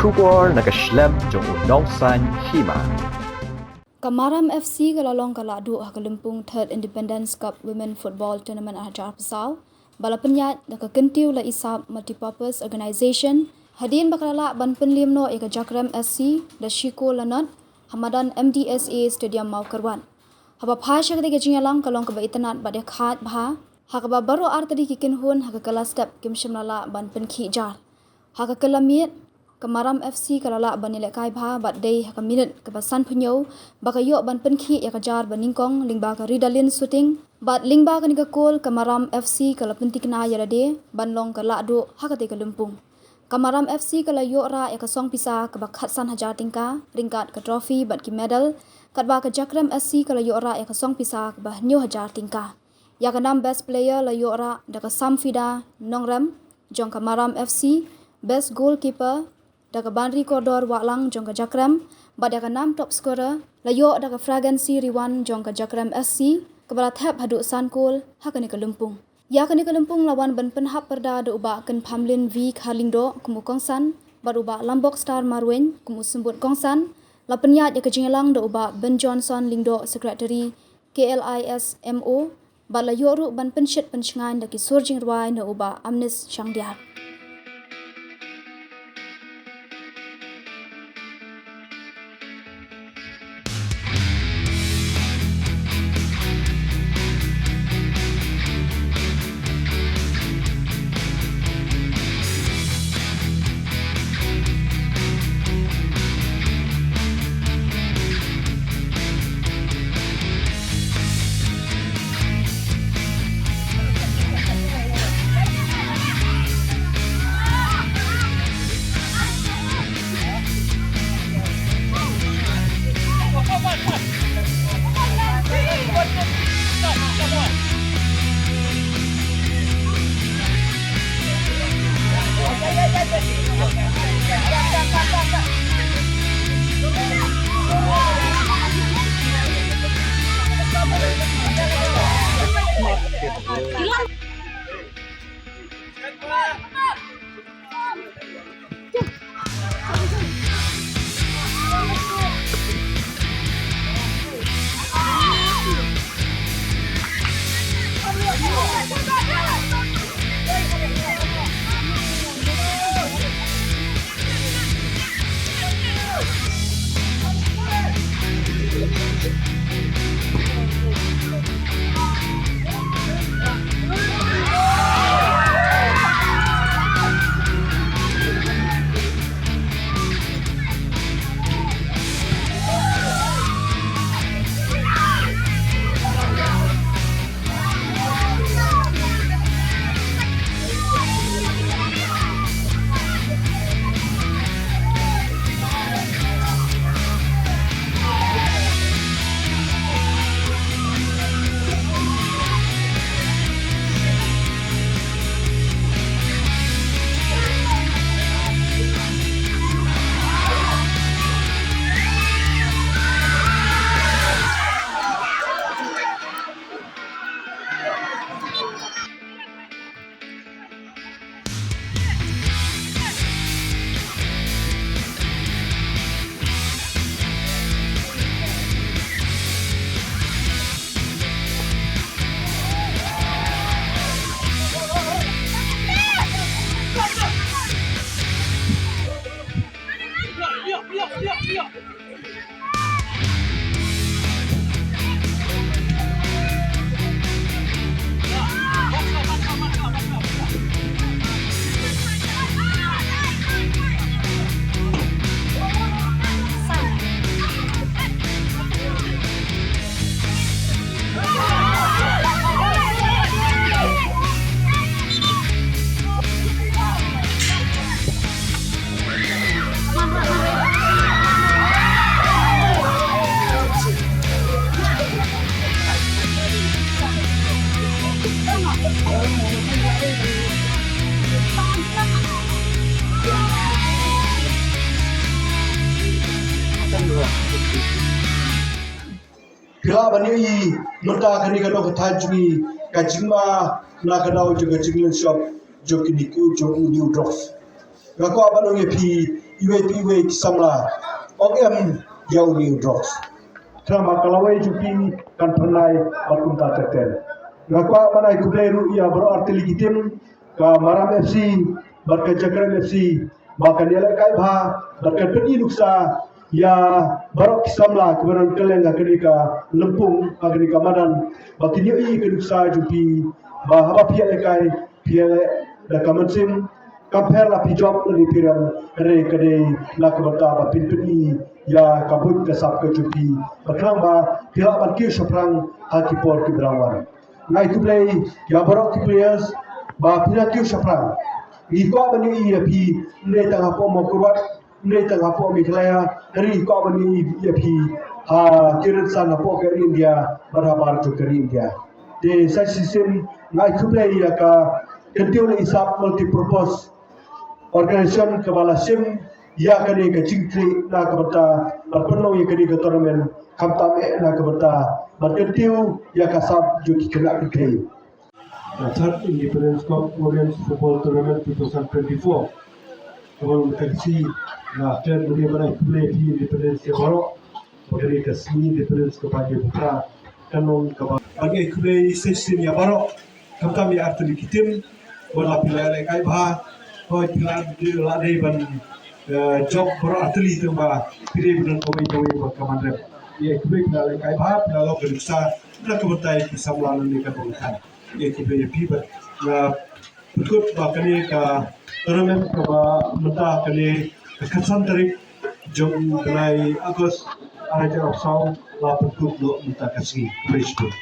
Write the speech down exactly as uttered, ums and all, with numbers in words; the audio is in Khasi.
Khubor na ka shlem jong u Nongsaiñ Hima. Ka Maram F C ka la long ka lahduh ha ka lympung Third Independence Cup Women Football Tournament ar hajar arphew saw, ba la pynïaid da ka Kyntiew La Isap Multipurpose Organisation, hadien ba ka la lah ban pynliem noh ïa ka Jakrem S C da shi kol la nod ha madan M D S A Stadium Mawkyrwat. Haba phai sha katei ka jingïalang ka long kaba itynnad bad ïakhaid bha, ha kaba baroh artylli ki kynhun ha ka kylla step kim shym la lah ban pynkhih jar. Ha ka kylla miet, ka Maram F C ka la lah ban ïalehkai bha bad dei ha ka minit kaba sanphew hynñiew ba ka ïoh ban pynkhih ïa ka jar ba nyngkong lyngba ka Ridalin Suting, bad lyngba kane ka kol ka Maram F C ka la pyntikna ïa lade ban long ka lahduh ha katei ka lympung. Ka Maram F C ka la ïoh rah ïa ka song pisa kaba khatsan hajar tyngka, ryngkat ka trophy bad ki medal, katba ka Jakrem S C ka la ïoh rah ïa ka song pisa kaba hynñiew hajar tyngka. Ïa ka nam best player la ïoh rah da ka Samfida Nongrem jong ka Maram F C, best goalkeeper da ka Banri Kordor Wahlang jong ka Jakrem, bad ïa ka nam top scorer la ïoh da ka Fragancy Riwan jong ka Jakrem S C, kaba la thep haduh san kol ha kane ka lympung. Ïa kane ka lympung la wan ban pynhap pyrda da u Bah Kynphamlin V Kharlyngdoh kum u kongsan, bad u Bah Lambok Star Marwein kum u symbud kongsan. La pynïaid ïa ka jingïalang da u Bah Ben Johnson Lyngdoh, Secretary K L I S M O, bad la ïoh ruh ban pynshit pynshngaiñ da ki sur jingrwai na u Bah Amnis Shangdiar. Phi lah ban ïohi mynta kane ka dei ka thaiñ jong ngi, ka jingma na ka daw jong ka jinglynshop jong kine ki, jong une u dwarf. Nga kwah ban ong ïa phi, iwei pa iwei ki samla ym em ïa une u drugs. Khnang ba ka lawei jong phi kan phyrnai bad kumta ter ter. Nga kwah ban ai khublei ruh ïa baroh artylli ki tim, ka Maram F C bad ka Jakrem F C, ba kan ïalehkai bha bad kan pyni nuksa ïa baroh ki samla kiba don kylleng ha kane ka lympung, ha kane ka madan, ba kin ïohi ïa ka nuksa jong phi, ba haba phi ïalehkai, phi ïaleh da ka mynsiem, kam pher la phi jop lane phi rem, hynrei ka dei na ka bynta ba phin pyni ïa ka buit ka sap ka jong phi, ba khnang ba phi lah ban kiew shaphrang ha ki por kiba dang wan. Nga ai khublei ïa baroh ki players ba phi la kiew shaphrang. Ngi kwah ban ïohi ïa phi, ym dei tang hapoh Mawkyrwat, ym dei tang hapoh Meghalaya, hynrei ngi kwah ban ïohi ïa phi ha ki rynsan hapoh ka ri India bad habar jong ka ri India. Te sa shisien nga ai khublei ïa ka Kyntiew Leh Isap Multipurpose Organisation kaba la shim ïa kane ka jingkit na ka bynta ban pynlong ïa kane ka tournament, khamtam eh na ka bynta ban kyntiew ïa ka sap jong ki khynnah kynthei. The third Independence Cup Women's Football Tournament two thousand twenty-four. Kaba long ka sngi, nga klet mynne ban ai khublei ïa phi Independence Day baroh. Ba kane ka sngi Independence kaba ïa bukhra kan long kaba ban ai khublei sa shisien ïa baroh, khamtam ïa artylli ki tim, ba la phi la ïalehkai bha. Hooid, phi la dei, la dei ban, eh, jop baroh artylli tang ba phi dei ban don kawei kawei ba ka man rep. Ïa khublei, phi la ïalehkai bha, phi la long ka nuksa na ka bynta ki samla nangne ka bynta. Ïa khublei ïa phi bad nga pynkut ba kane ka tournament kaba mynta kane ka khatsan tarik jong u bnai August ar hajar arphew saw la pynkut noh mynta ka sngi. Khublei shibun.